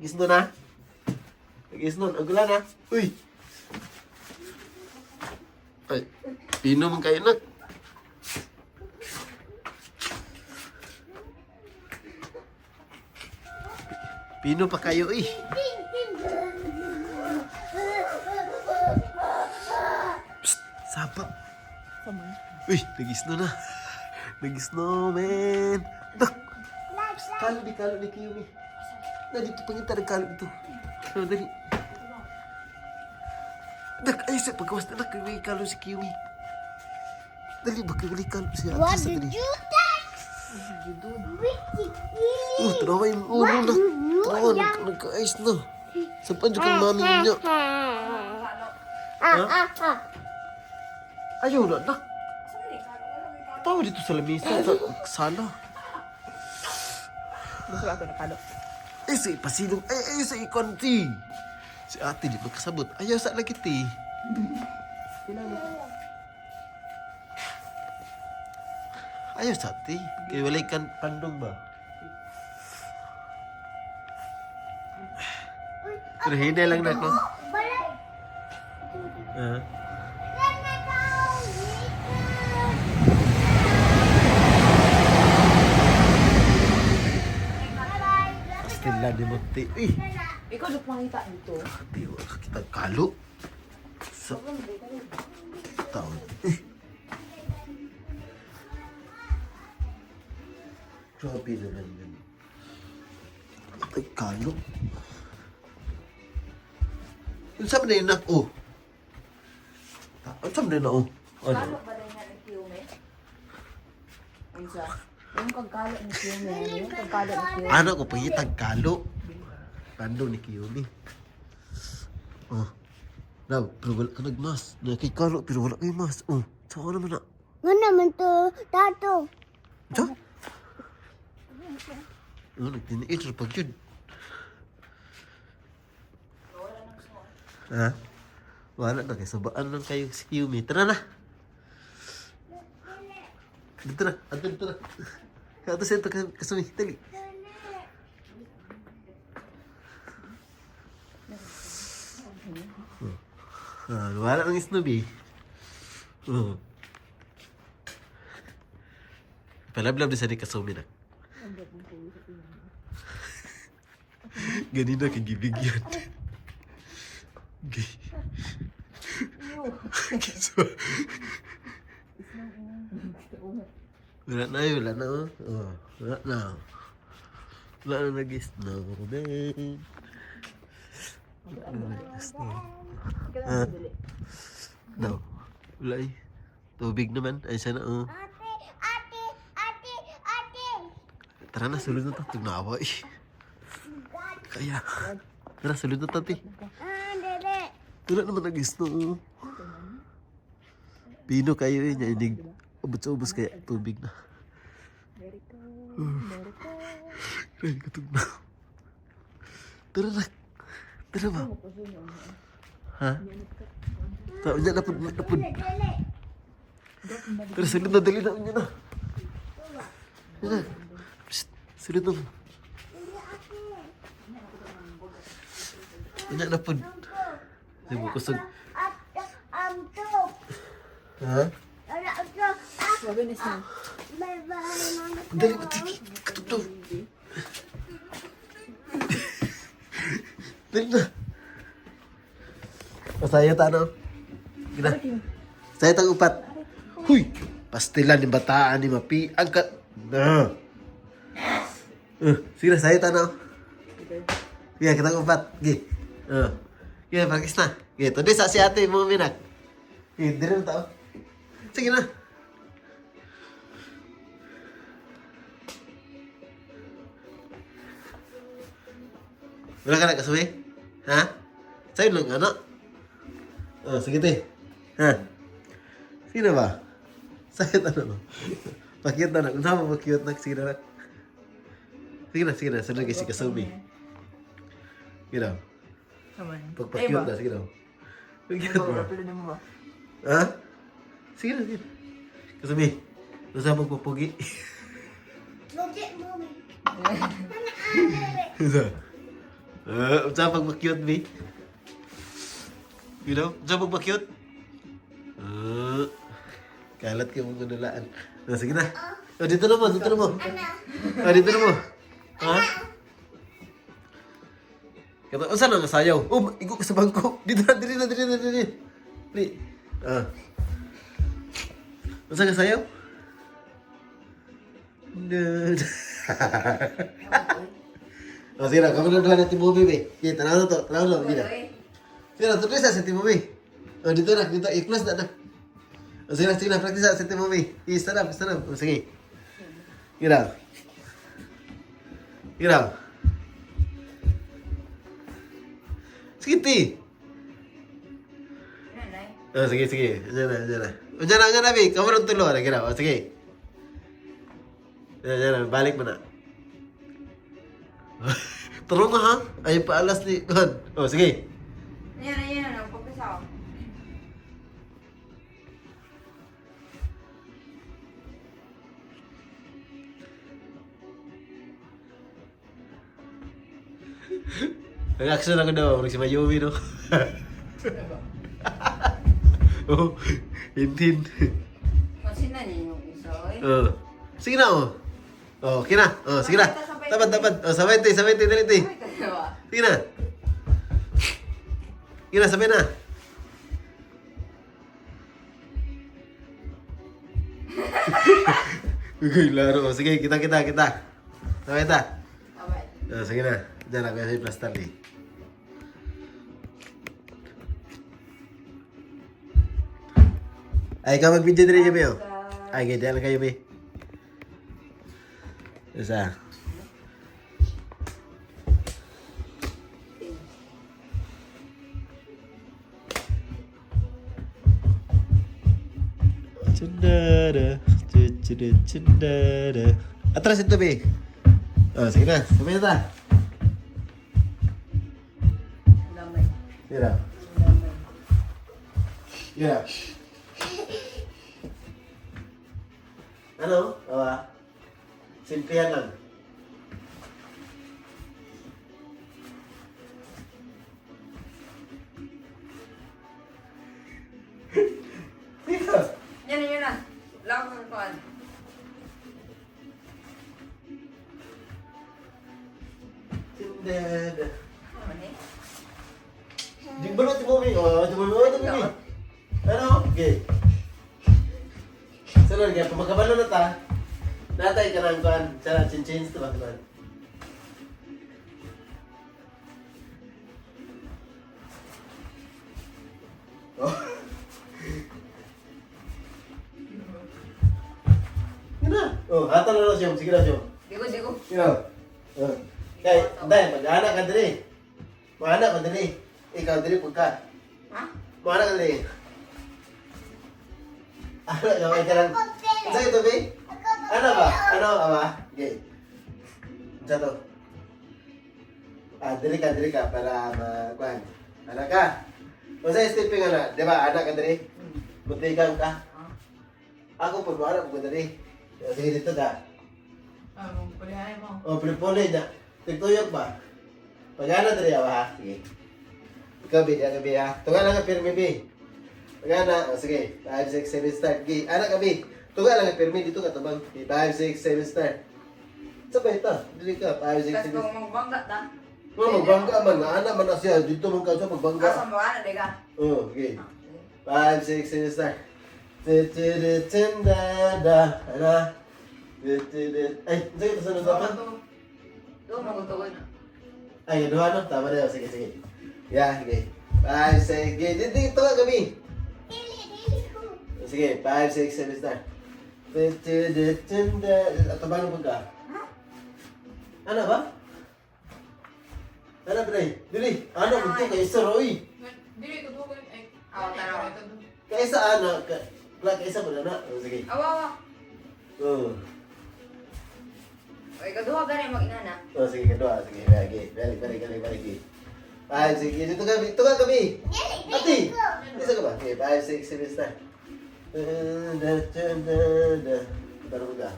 Nag-isno na? Nag-isno. Ang gula na. Uy! Ay, pino man kayo nak. Pino pa kayo eh. Psst, sapa. Uy, nag-isno na. Nag-isno, man. Dak! Psst, kalo di, kalo di Kiyumi. Na, dito, pangita ng kalo dito. Ano, dali. Dak, ay, sa pagkawas na, dak, may kalo si Kiyumi. Dali, baka wala kalo siya. What Sa did dali. you touch? Oh, tanawa yung ulo na. Tanawa, nagka-ice na. Sa panjo kang mami niya. Ah, ah, ah. Ayaw na, nak. Tawa dito sa lamesa, sa sala. Gusto ako nakalo. Eh, sa ipasilong. Ay, ay, sa ikonti. Si ate, di magkasabot. Ayaw sa lagi, ti. Ayaw sa ate. Kaya walay kan pandong ba? Pero hindi lang na, no? Balay. Ah. Pastila ni Monte. Eh, Ikaw na pangita dito. ate, wala kita kalo. Sa taon. Eh. Grabe naman yun. Ay, kalo. Yun sa na yun na, oh. Ano sa na yun na, oh. Ano? Kalo ba rin nga ni Kiyume? Unsa? Yung kagkalo ni Kiyume. Yung kagkalo ni Kiyume. Ano ko pangitag kalo. Tando ni Kiyumi. Oh. Now, pero wala ka nagmas. Nakikalo, pero wala kay mas. Oh, saan ka naman na? Nga naman to, tato. Ito? Oh, nagtiniit sa pag yun. Ha? Wala na, kay sabaan lang kayo si Kiyumi. Tara na! Dito na, ato dito na. Ato sa ito, kasumi, dali. Ah, wala nang Snoopy. Oh. Palablab din sa ni Kasumi na. Ganina kay gibigyan. Gay. Wala na yun, wala na oh. Oh, wala na. Wala na nag-snow man. Wala na nag-snow. Ah. No. Wala eh. Tubig naman. Ay, sana oh. Ate, ate, ate, ate. Tara na, sulod na to. Tugnawa eh. Kaya. Tara, sulod na to, te. Ah, dede. Wala naman nag-snow. Pino kayo eh. Niya, inig. Ubot sa ubos kaya tubig na. Grabe ka tugnaw. Tara na. Tara ba? Ha? Tara, unya na pud, na pud. Dede. Tara, sulod na, dali na, unya na. Unya na. Psst, sulod na. Unya na pud. Sige, kusog. At, to. Ha? Ala, to. Ah, Sabi na siya. bye bye, mama. Dali, dali, katugtog. Dali na. Masaya ta, no? Gina. Saya tang upat. Huy! Pastilan ni bataan ni Mapi. Ang ka... Na. Sige na, saya ta, no? Sige, kitang upat. Gi. Sige, practice na. Sige, tuloy sa si ate mo minak. Sige, dire na tao. Sige na. Wala ka na kasumi? Ha? Sa'yo lang, ano? Oh, sige te. Ha? Sino ba? Sa'yo ano? Pakiyot na na. Kung saan mo pakiyot na, sige na na. Sige na, sige na. Sunod kay si Kasumi. Sige na. Naman. Pagpakiyot na, sige na. Pakiyot na. Pwede mo ba? Ha? Sige na, sige na. Kasumi, nasa magpapugi? Pugi mo. Isa. Unsa pag ma-cute, bi? You know? Unsa pag ma-cute? Kalat kayo mong kanulaan. Ah, sige na. Oh, dito na mo, dito na mo. Ah, dito na mo. Ha? Kato, unsa na nga sayaw? Oh, igo ka sa bangko. Dito na, dito na, dito na, dito na. Dili. Ah. Unsa ka sayaw? No. Oh, sige na, kami na duha na Timo Bi. Sige, tanaw na to, tanaw na, sige na. Sige na, tuloy sa Timo Bi. Oh, dito na, dito, i-close na na. Oh, sige na, practice sa Timo Bi. Sige, stand up, stand up. Oh, sige. Sige na. Sige na. Sige, ti. Nanay. Oh, sige, sige. Diyan na, diyan na. Oh, diyan na, diyan na, Bi. Kamu rin tulo. Sige na, oh, sige. Diyan, diyan na, balik mo na. Taro nga ha? Ay, paalas ni... Oh, sige. Yan na, yan na. Pagkasa ako. Nag-action ako daw, parang si Mayumi, no? Oh, hintin. Pansinan niyo yung isa, oy. Oh. Sige na, oh. Oh, okay na. Oh, sige na. Tapat, tapat. Oh, sabay, te, sabay, te, dali, te. Ay, kalawa. Sige na. Sige na, sabay na. Uy, laro. Oh, sige, kita, kita, kita. Sabay ta. Abay. Oh, sige na. Diyan ako yung plaster, eh. Ay, ikaw mag-video din niyo, Beo. Ay, ganyan lang kayo, Be. Isa. Chundara, chuchura, chundara. Atras ito, Be. Oh, sige na. Sabay na ta. Lamay. Sige na. Lamay. Yeah. Ano? Awa. Simplihan lang. Dito. Yan na, yan na. Lako sa kuwan. Sindad. Ano man eh? Di ba natin mo, Oh, di ba mo, Ano? Okay. Sunod kaya, pagkabalo na ta, natay ka ng kuan, sana chin-chins to ba kuan? Oh. Yun na. Oh, hata na lang siya. Sige na siya. Digo, digo. Sige na. Oh. Kay, dahil mag-anak ka diri. Mag-anak ka diri. Ikaw diri pud ka. Ha? Mag-anak ka diri. Ano, yung ka lang. Sa'yo ito, Bi? Ano ba? Ano ba? Okay. Sa to. Ah, diri ka para ma-kuan. Anak ka. O sa stepping ana, di ba? Anak ka diri. Mutigang ka. Ah. Ako po, anak ko diri. Sige dito ka. Ah, pulihan mo. O, puli na. Tigtuyok ba? Pagana diri awa ha. Sige. Ikaw, Bi, diyan ka, Bi, ha? Tunga lang ka, pirmi, Bi. Pagana. O, sige. 5, 6, 7, start. Gi. Anak ka, Bi. Tunga lang ka, pirmi. Dito ka, tabang. 5, 6, 7, start. Sabay ito. Dili ka. 5, 6, Tapos 7. kung magbangga ta. Oh, magbangga man. Nga, anak man na siya. Dito man ka siya, magbangga. Asa mo ana, diga. Oh, okay. 5, 6, 7, start. Titiritinda, ana. Titirit. Ay, sige, sunod pa. Doon magutugod na. Ay, duha no? Tama na yun. Sige, sige. Yeah, sige. 5, 6, sige. Dito, dito ka kami. Dili, dili ko. Sige, 5, 6, 7, start. Titiritinda. Atabangan mo ka. Ano ba? Ano, pre? Dili. Ano, dito kay isa, Roy. Dili ko tugon ay. Aw, tanaw. Kay isa, ano? Wala, kay isa mo na na. Oh, sige. Awa, awa. Oh. Oy, kaduha gani mag-inana. Oh, sige, kadua. Sige, lagi. Balik, balik, balik, balik. 5, 6, dito ka, dito ka kami. Dili, Ate! dili ko. Isa ka ba? Okay, 5, 6, 7, start. Da, da, da, da. Dito na ka.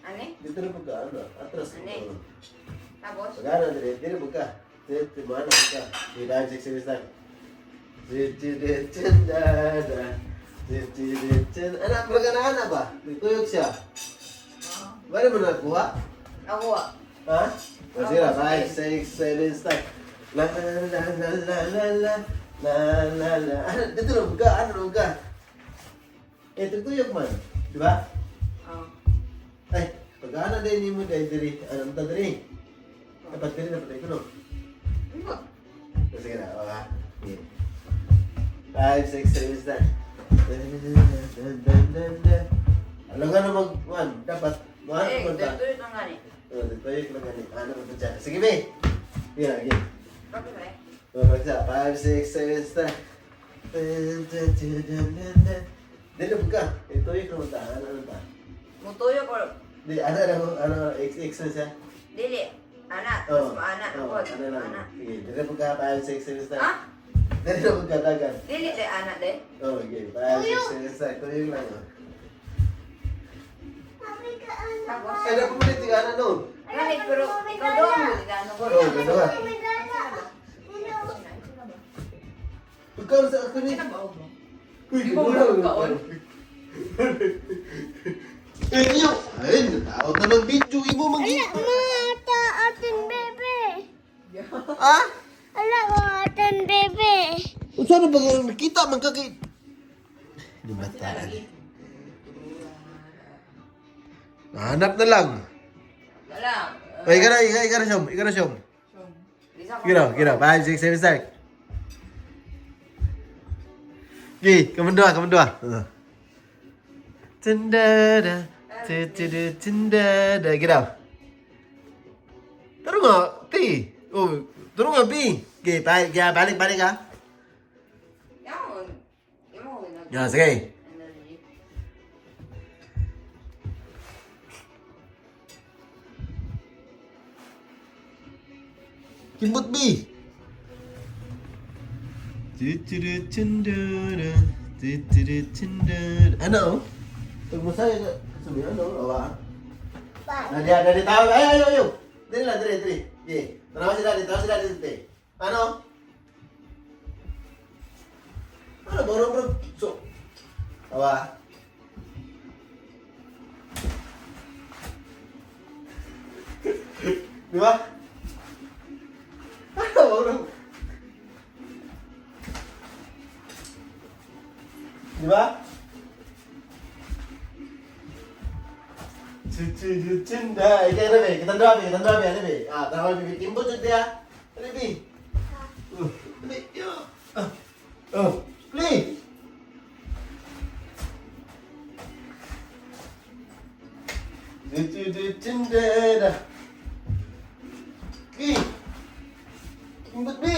Ani? Dito na ka, ano? Atras. Ano? Tapos? Pagana, dire, dire mo ka. Mana ka? Okay, 5, 6, 7, start. Tindada. Anak, mura na anak ba? Nagtuyok siya. Bali mo nakuha? Ako ah. Ha? O, sige na. 5, 6, 7, start. La la la la la la la la la la. Ano, dito lang ka? Ano lang ka? Eh, tugtuyok man. Di ba? Oh. Ay, pag-ana din mo dahil diri. Anong ta diri? Dapat diri na patay ko no. Ano? O, sige na. O, ha? Okay. 5, 6, 7, start. Alam ka na mag, one, dapat, one, Eh, one ta. tuloy na nga ni. Oh, tugtuyok lang gani. Ano ba dyan? Sige, be. Sige na, sige. Bakit ba eh? 5, 6, 7, start. Dili mo ka. Ito yung kumanta. Ano ano ta? Mutuyo ko. Di ano ano ano x x na siya. Dili. Ana, Oh. mas maana. Oh, Ako, ano lang. ana. Sige, dili mo ka 5, 6, 7, start. Ha? Dili mo ka dagan. Dili de ana de. Oh, okay. 5, 6, 7, start. Tuyok lang. Oh. Sabi ka ano Tapos, Ay, napulit ka ano no. Gani, pero ikaw daw mo gano ko. Oh, gano ka. Medala. Ano? Ikaw sa ako ni. Ano ba mo? Uy, Di ba wala. magkaon? Eh, iyo. Ay, natawag na ng video imo Ala, mangi. mga ata atin bebe. Ah? Ala, mga atin bebe. Unsa na ba nakita man ka kay Di bata. Nahanap na lang. Wala. Ay, ikaw na, ikaw, ikaw na siyom, ikaw na siyom. Siyom. Bisa ko. Gino, gino, 5, 6, 7, start. Okay, kamu dua, kamu dua. Tindada, tindada, tindada, gino. Taro nga, T. Oh, taro nga, B. Okay, balik, ya, balik, balik ha. Yaon. Imo ko nag. Ya, sige. Energy. Kimbot B. Ano? Pag masaya ka, sabi ano, awa. Nadia, nadia tawag. Ay, ay, ay, ay. Dili lang, dili, dili. Okay. Tanawa si daddy, tanawa si daddy, dili. Ano? Ano, borong, borong. So, awa. Di ba? Ano, borong? Di ba? Cinta, ikaw na be, kitang dua be, kitang dua be, ano be? Ah, tanawa be, timbot jud dia. Ano be? Oh, dali, yo. Ah, oh, play. Cinta. Bi. Timbot be.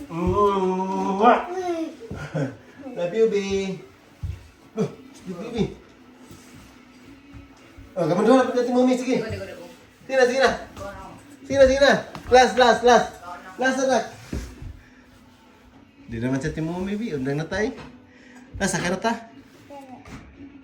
Mwah. Love you, B. Oh, love you, B. Oh, kamu dua dapat mami sige. Diko diko diko. Sige na, sige na. Ko na. Sige na, sige na. Last, last, last. Last na, last. Di naman sa timumi, B. Undang na tayo. Last, sakay na ta.